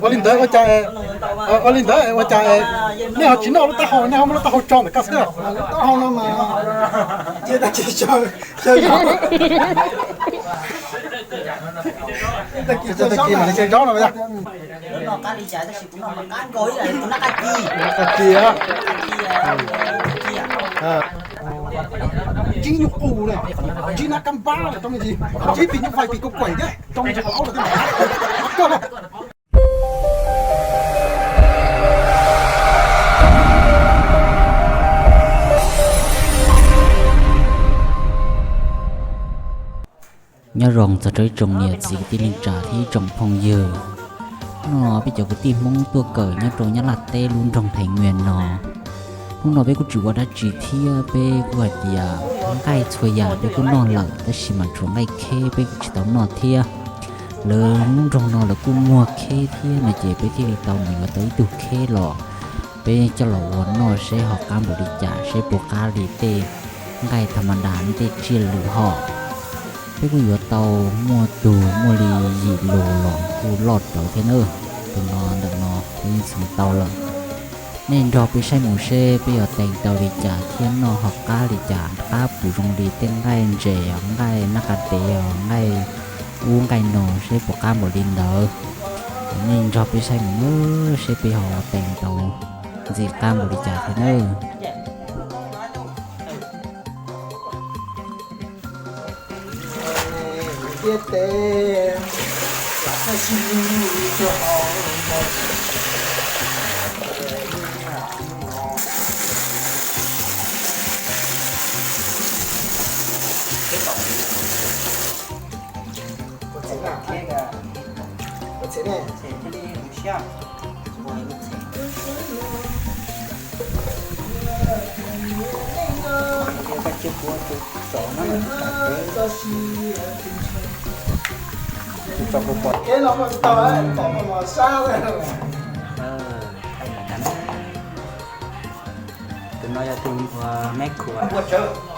Ua li ntawd ua cas, ua li ntawd ua cas nej ho tsis noj lub taub hau, nej ho muab lub taub hau tso ntawm ko xwb? Taub hau no mas, tag kis mam li xyaw zaub no. Qab ci, ntsib nyuj qus na, ntsib nab kab npab los rau me ntsis, ntsib pis nyuj vais pis kaum kuaim thiab rau me ntsis qhov aub los thiab. Nyob zoo txog rau ib tsoom niam txiv kwv tij neej tsa thiab ib tsoom phooj ywg. Hnub no peb cov kwv tij Hmoob tuaj kawm nyob rau Nyab Laj teb lub nroog Thaiv Nyias no. Hnub no peb kuj tsis ua dab tsi thiab peb kuj hais tias nqaij txhua yam peb kuj noj lawm tab sis mas tshuav nqaij kheb peb kuj tsis tau noj thiab. Lawv lub nroog no lawv kuj muag kheb thiab no ces peb thiaj li tau mus yuav tau ib tug kheb los peb coj los ua noj seb ho qab npaum li cas, seb puas qab li tej nqaij tham ma das tej tsiaj lwm hom. Peb kuj yuav tau muaj tug muaj li yim lus los kuj loj rawv thiab na. Tus no ntawm no peb yeej txhoov tau lawm. Nej nrog peb saib mus seb peb yuav tees tau li cas thiab noj ho qab li cas, qab puas zoo li tej nqaij ntses os, nqaij nab qa dev os, nqaij ub nqaij no seb puas qab npaum li ntawd. Nej nrog peb saib mus seb peb ho tees tau ntxiv qab npaum li cas thiab nawb. Tus no yog tus me khuam. Koj muab qhov ntawd seb.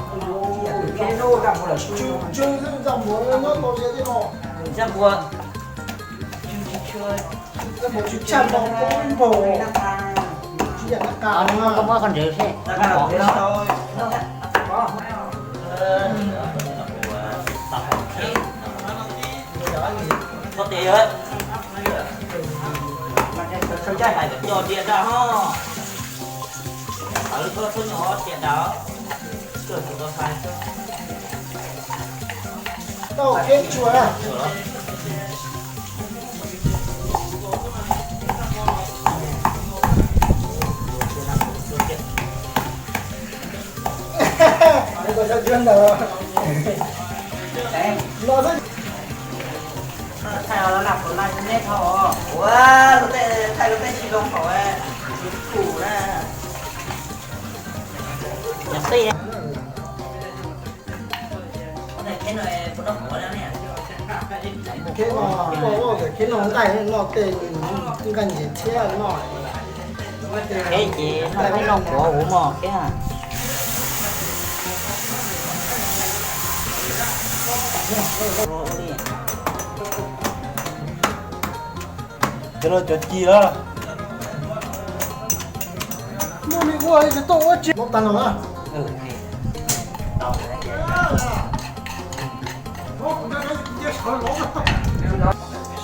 Thaij lub teb tsis zoo hauv, tsis pum na. Kheb no, kheb no nqaij noj tej nqaij ntses thiab noj. Kheb ces noj peb noj quav huv mos kheb. Cov los cov ci lawm. Muaj li ua ces tuaj ua tsis muab tag los na.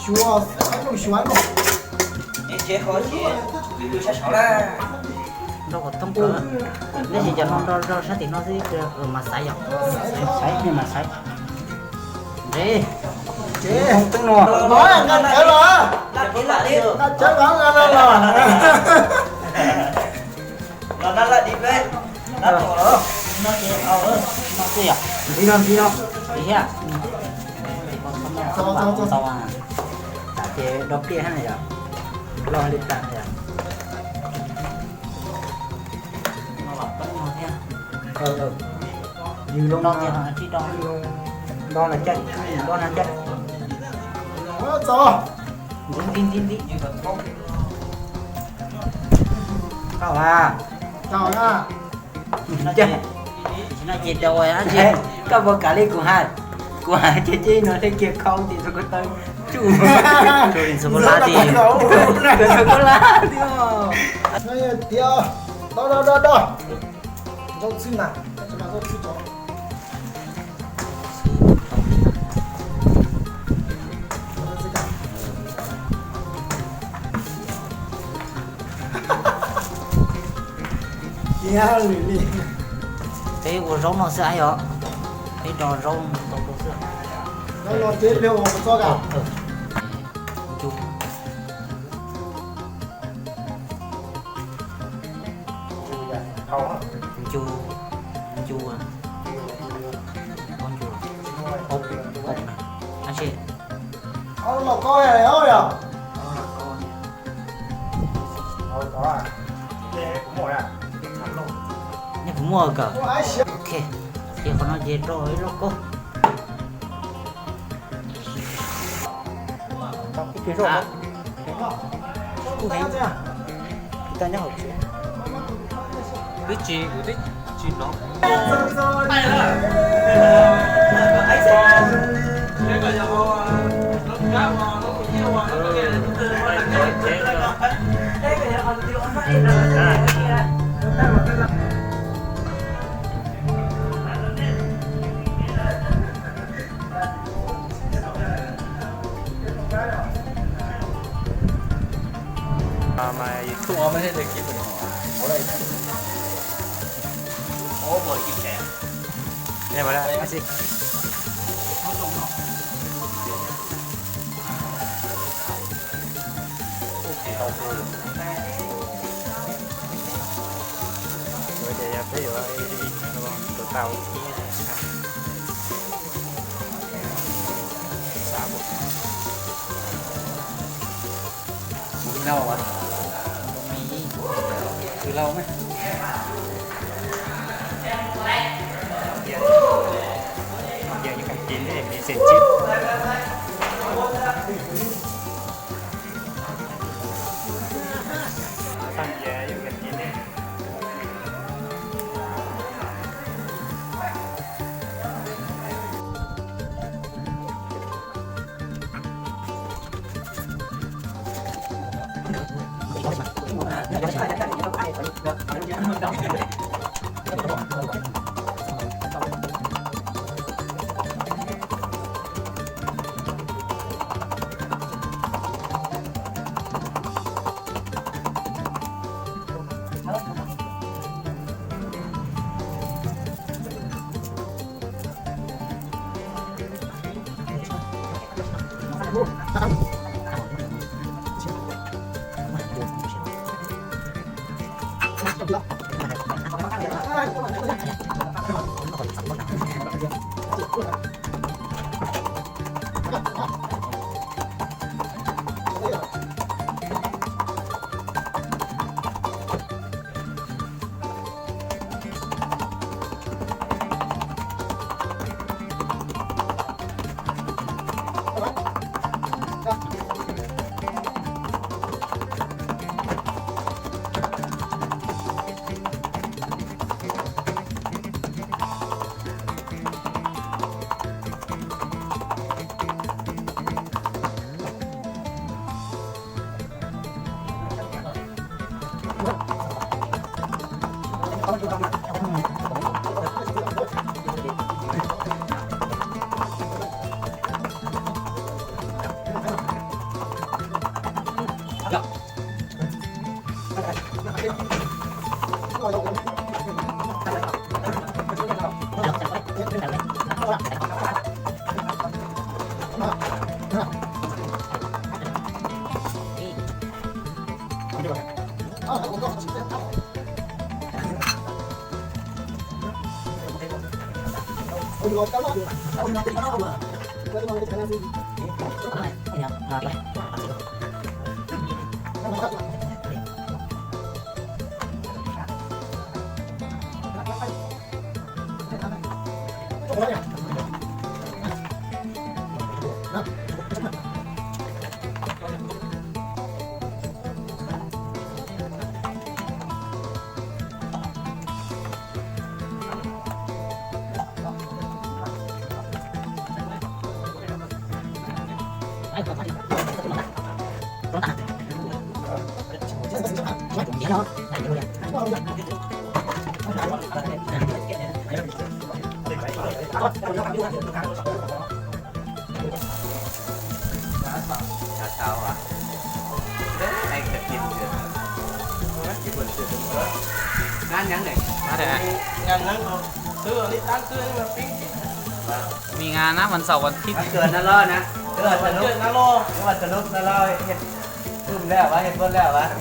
Xyuas, xyuas no. Nrau kom thoob kawg. Neb tsis cov no nrau sab tim no xwb, mas xaiv yom. Xaiv, nej mas xaiv. Ntev. Tub no. Nqa cawv los. Nqa cawv los, los, los. Ntxiv no, ntxiv no. Ntxiv thiab. Tau, tau, tau. Ces do pliaj thiab na yom. Loj li tas yom. No los peb no thiab. Yws loo no, do no caij, do no caij. Ntxiv, ntxiv, ntxiv, ntxiv. Tau a. Tau a. Tam no ces tau ua dab tsi? Koj puas kam li kuv hais? Kuv hais ces cia no thiaj kiag khau tim tus ko taw. Tsuj, tsuj li sô kos lab tiag. Sô kos lab tiag. No yog tias do do do do. Zaub txhwb mas, tsis mas zaub txhwb tso. Peb ua zaub no xwb yog, peb do zaub tau rau xwb. Zaub no ces pliag ua txob ka. Ncu, ncu, ncu, ncu, ab tsi. Nej puas muaj kawm? Ok, ces qhov no ces rau ib lauj kaub. Ib tug heev, ib tug nyob hauv tsev. Twb tsis, kuv twb tsis hnov. Ces yog peb yuav tus tau thiab. Tus mi lauj, tus mi, tus lauj na. Ces yuav kag tis ne, me xeem tsib. Tam ces yuav kag tis ne. Ngành năng lượng xưa đi tán xưa nhưng mà phí. Mình à, nó vẫn sau vẫn thích. Nó xưa nó lo nè. Tức là xưa nó lo. Tức là xưa nó lo. Ưm, lawm as, hes tuaj lawm as.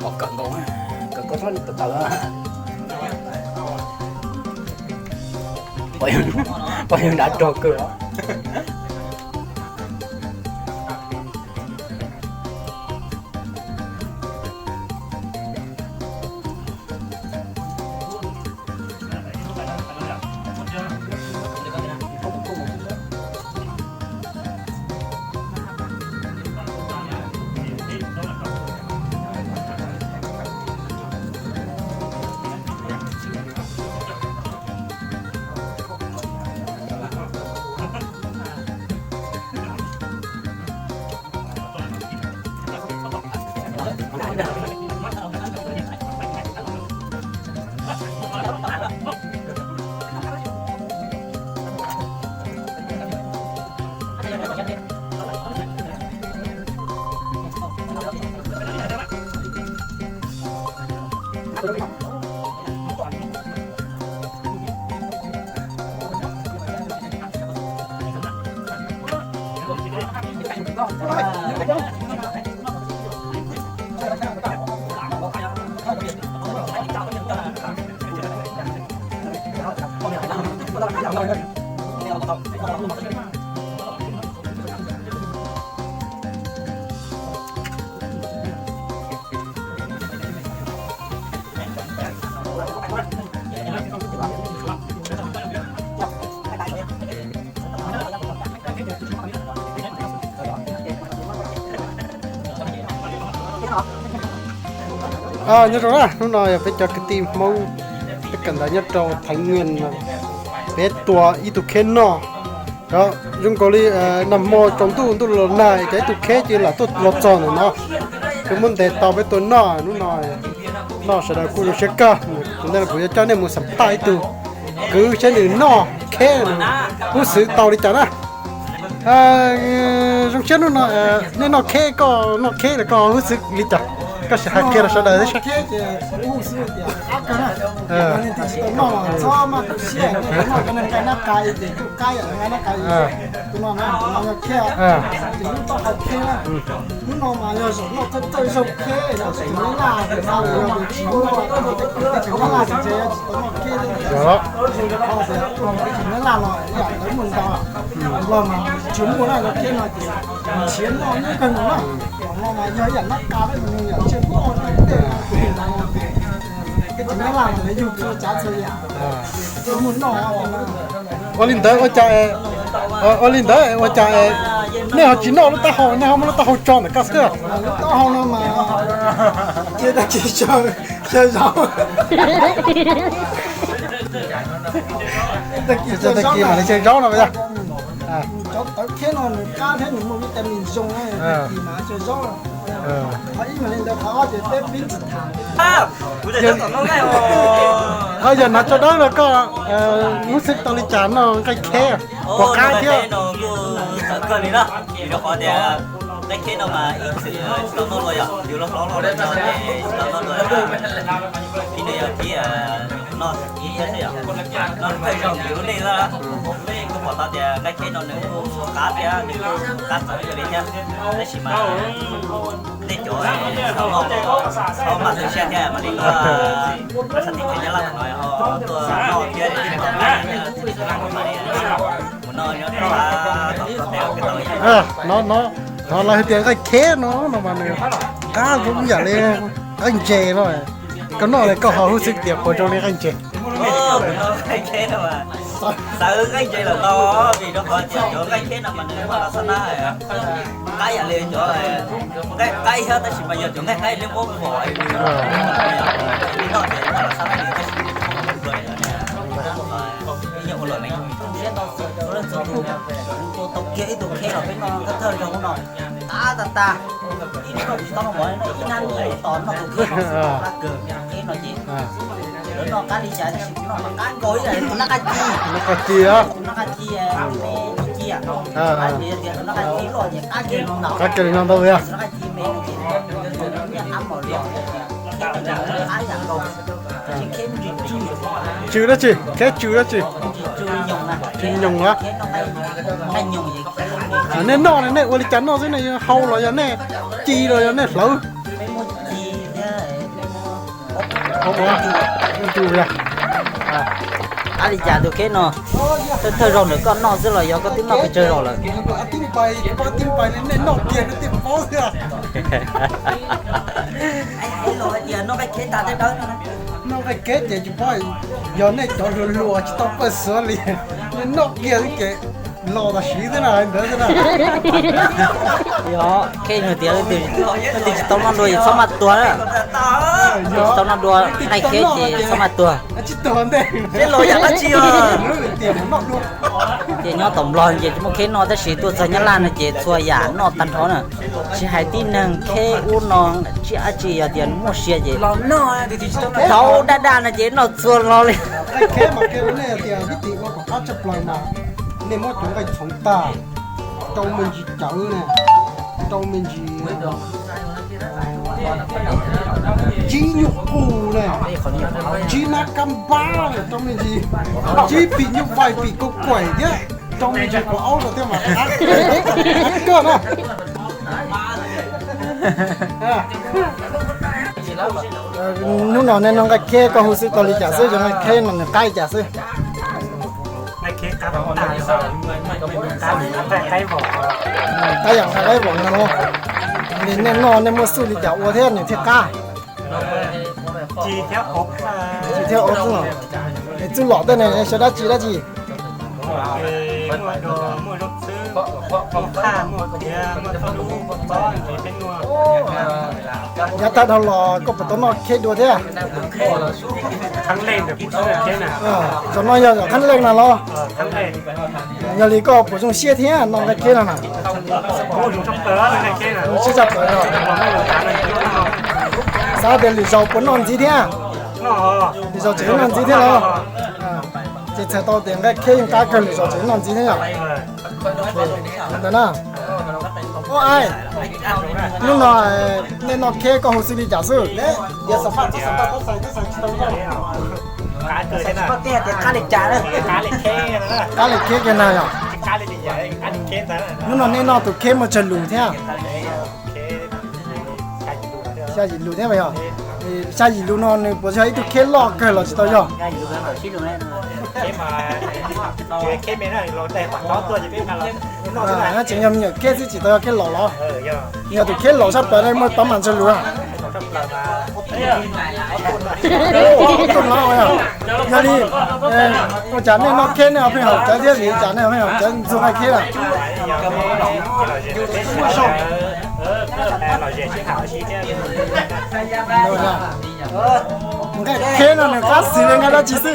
Pom kawg nkaus, kawg nkaus tawv tawv. Pom yog dav rog kawg. Nyob zoo na, hnub no yog peb cov kwv tij Hmoob, peb kawm ntawv nyob rau Thaiv Nyuj, peb tua ib tug kheb noj. Zoo nkaus li nag hmo tsaus ntuj ntuj los nag, cov ib tug kheb ces lam tuaj los txog ntawm no, peb muab ntes tau peb tua noj. Hnub no noj sawv daws kuj zoo siab kawg. Tus ntej no kuv yuav coj nej mus xam phaj ib tug kwv saib nws noj kheb, huv xwm tau li cas na. Zoo siab hnub no nej noj kheb, koj noj kheb los koj huv xwm li cas? Koj sim hais qhia rau sawv daws thiab saib. Hnub no mas yog zaum noj thawj thawj zaug kheb, zaum tsis nyob laj, tsis nyob laj, tsis nyob laj, tsis nyob laj, tsis tau noj kheb. Tsis nyob laj los ib yam lawv muaj ntau, los mas tsis muaj na, kheb no ces nrhiav noj nyuaj kawg nkaus na. Zaum no mas yog ib yam nab qa, yam tsiaj noj tej, tsis nyob laj mas lawv yug txhua tsav txhua yam, muaj noj. Ua li ntawd ua cas, ua li ntawd ua cas nej ho tsis noj lub taub hau, nej ho muab lub taub hau tso ntawm koj xwb? Lub taub hau no mas cia tag kis xyaw zaub, tag kis xyaw zaub no. Cov tawv kheb no nws qab thiab nws muaj vitamin zoo, tag kis mas xyaw zaub. Qhov ib mas li ntawd, qhov ob ces peb pib tsis tham. Yog hnav tsho dawb no koj huv xwm tau li cas noj nqaij kheb puas qab thiab? Txawv kawg li na, vim rau qhov tias nqaij kheb no mas ib txwm tsis tau noj dua, yog yus los hlob los lawm no ces tsis tau noj dua. Khib no yog khib noj ib thiab xwb yom, noj thawj zaug yus lub neej xwb. Kuj pom tau tias nqaij kheb no nws kuj qab thiab nws kuj qab txawv kawg li thiab, tab sis mas nej cov tau noj, txhob maj tu siab thiab mam li tuaj, sab teb chaws Nyab Laj no ho tuaj noj thiab, mus noj nyob rau tom teb tau. Hnov lawv hais tias nqaij kheb no no mas nws qab zoo ib yam li nqaij ntses no. Koj noj li koj ho huv xwm tias puas zoo li nqaij ntses? Txawv nqaij ntses lawm tau, vim rau qhov tias cov nqaij kheb no mas nws muaj los xab nab qab yam li cov nqaij qaib thiab, tab sis mas yog cov nqaij qaib li muab pom li noj ces muaj los xab nab li, tab sis ua los leej txhua tus, kuv tau kiag ib tug kheb los peb noj thawj thawj zaug no, qab tag tag. Ib tug tsis tau noj mov, ib hnab noj tos noj tus kheb, qab kawg kheb no ces lawv noj qab li cas tab sis kuv noj mas qab nkaus ib yam li tus nab qab ci. Nab qab ci, tus nab qab ci me ci, tus nab qab ci loj ces qab kiag li no ntau, tus nab qab ci me no ces nyiaj qab npaum li, qab ib yam nkaus, tab sis kheb ntsis tsw. Tsw dab tsi? Kheb tsw dab tsi? Tsw nyoos na. Tsw nyoos na. Nej noj nej ua li cas noj xwb, nej hau los yog nej ci los yog nej hlawv? Qab li cas tus kheb no, thawj thawj zaug ntawm koj noj xwb los yog koj twb noj pes tsawg zaug lawm? Noj nqaij kheb ces tsis paub, yog nej cov hluas hluas tsis tau pawj xuav li, nej noj kiag xwb ces los tam sim xwb na, ntawd xwb na. Yog kheb no tias leej twg tsis tau noj dua ces txhob maj tuag na. Tsis tau noj dua nqaij kheb ces txhob maj tuag. Tsis tuag ntej, los yam dab tsi os. Ces nyob tom Nplog ces tsis muaj kheb noj tab sis tuaj txog Nyab Laj no ces txhua yam noj tag nrho na. Tsis hais tib neeg kheb ub no, tsis dab tsi, yog tias muaj sia ces thaum daj daj no ces noj txhua lo li. Nqaij kheb mas qhia rau nej tias vib tim ua kom qab tshaj plaws mas nej muab cov nqaij txhoov tag, rau me ntsis cawv na, rau me ntsis ntsib nyuj qus na, ntsib nab kab npab na, rau me ntsis ntsib phim nyuj vais phim kaus kuaim thiab, rau me ntsis kuv aub rau thiab mas qab kawg na. Hnub no nej noj nqaij kheb koj hu xwb tau li cas xwb, yog nqaij kheb no nws qab li cas xwb? Qab yam nqaij qaib vos no. Nej noj nej muaj xub li cas ua thiab nws thiaj qab? Ci thiab aub xwb. Txwj lom tej ne sawv dab tsi dab tsi? Muaj do, muaj zoo xwb, muaj qhaj, muaj khiav, muaj txhob lub, muaj txob, nqhis peb nuaj. Yav tag dhau los koj puas tau noj kheb dua thiab? Zaum no yog zaum qhab leej na los? Yog li koj puas zoo siab thiab noj nqaij kheb no na? Zoo siab tshaj plaws os. Xav tias lwm zaus puas noj ntxiv thiab? Lwm zaus tseem noj ntxiv thiab los? Ces txhais tau tias nqaij kheb yeej qab kawg, lwm zaus tseem noj ntxiv thiab yom. Ntawd na. Ub, hnub no nej noj kheb koj hu xws li cas xwb? Qab li kheb kiag na yom. Hnub no nej noj tus kheb muaj tsawg lus thiab? Xya yim lus thiab yog? Xya yim lus no nws puas yog ib tug kheb loj kawg los tsis tau yog? Tseem yog me nyuam kheb xwb tsis tau yog kheb laus los? Yog tus kheb laus sab plaws muaj pab mas tsawg lus? Yog li ua cas nej noj kheb nej ho pheej haum cawv thiab, vim li cas nej ho pheej haum cawv ntxuag nqaij kheb lawm? Nqaij kheb no nws qab xis li nqaij dab tsi xwb?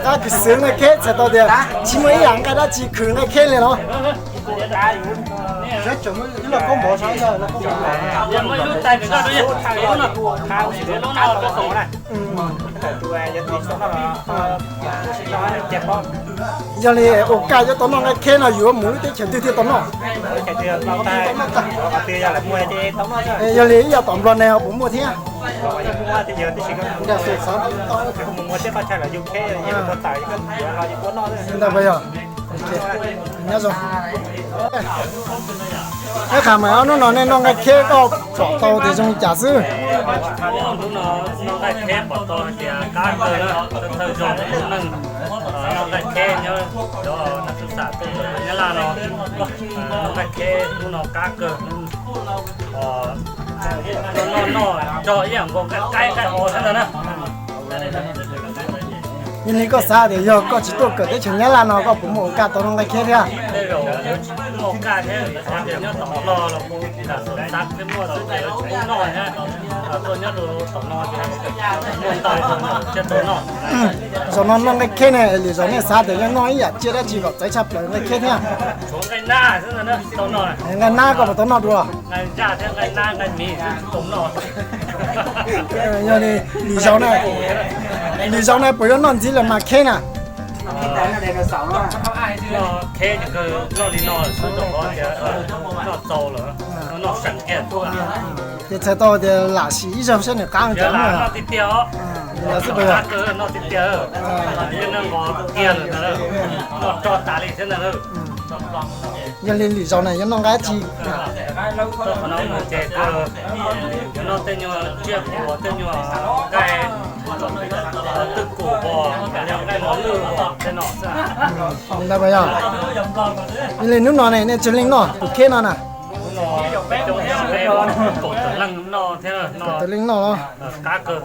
Qab khwv xwv nqaij kheb txhais tau tias tsis muaj ib yam nqaij dab tsi khwv nqaij kheb li los? Yog li ua kaj yuav tau noj nqaij kheb no yuav mus lub teb chaws twg thiaj tau noj? Yog li ib yav tom Nplog ne ho puas muaj thiab? Ntawd puas yog? Nyob zoo. Eb, qhov mas ob hnub no nej noj nqaij kheb koj pom tau tias zoo li cas xwb? Hnub no noj nqaij kheb pom tau hais tias qab kawg na, thawj zaug lub neej noj nqaij kheb nyob cov neeg xwb xam tuaj ntawm Nyab Laj no, noj nqaij kheb hnub no qab kawg. Noj noj cog ib yam nkaus nqaij qaib nqaij os thiab ntag na. Yog li koj xav tias yog koj tsis tuaj kawm teb chaws Nyab Laj no koj puas muaj ua kaj tau noj nqaij kheb thiab? Tej zaum yuav tsis muaj ua kaj thiab, vim tias nyob tom no los kuv tam sim xav thiaj muaj xwb ces yuav tsis noj thiab. Tuaj nyob rau tom no ces muaj ntau thiaj tau noj. Zaum no noj nqaij kheb ne, lwm zaus nej xav tias yuav noj ib yam tsiaj dab tsi kom txawv tshaj plaws nqaij kheb thiab? Nqaij nab koj puas tau noj dua? Yog li lwm zaus na, lwm zaus na puas yuav noj ntxiv lawm mas kheb na? Ces txhais tau tias lam sim ib zaug saib nws qab cov no. Xwb puas yog? Yog li lwm zaus na yuav noj nqaij dab tsi? Yuav noj tej nyuag tsiaj kuam, tej nyuag nqaij twj kum, nqaij mos lwj tej no xwb. Yog li hnub no ne nej tsawg leej noj tus kheb no na? Kaum tawm leej noj thiab, kaum tawm leej noj los? Qab kawg.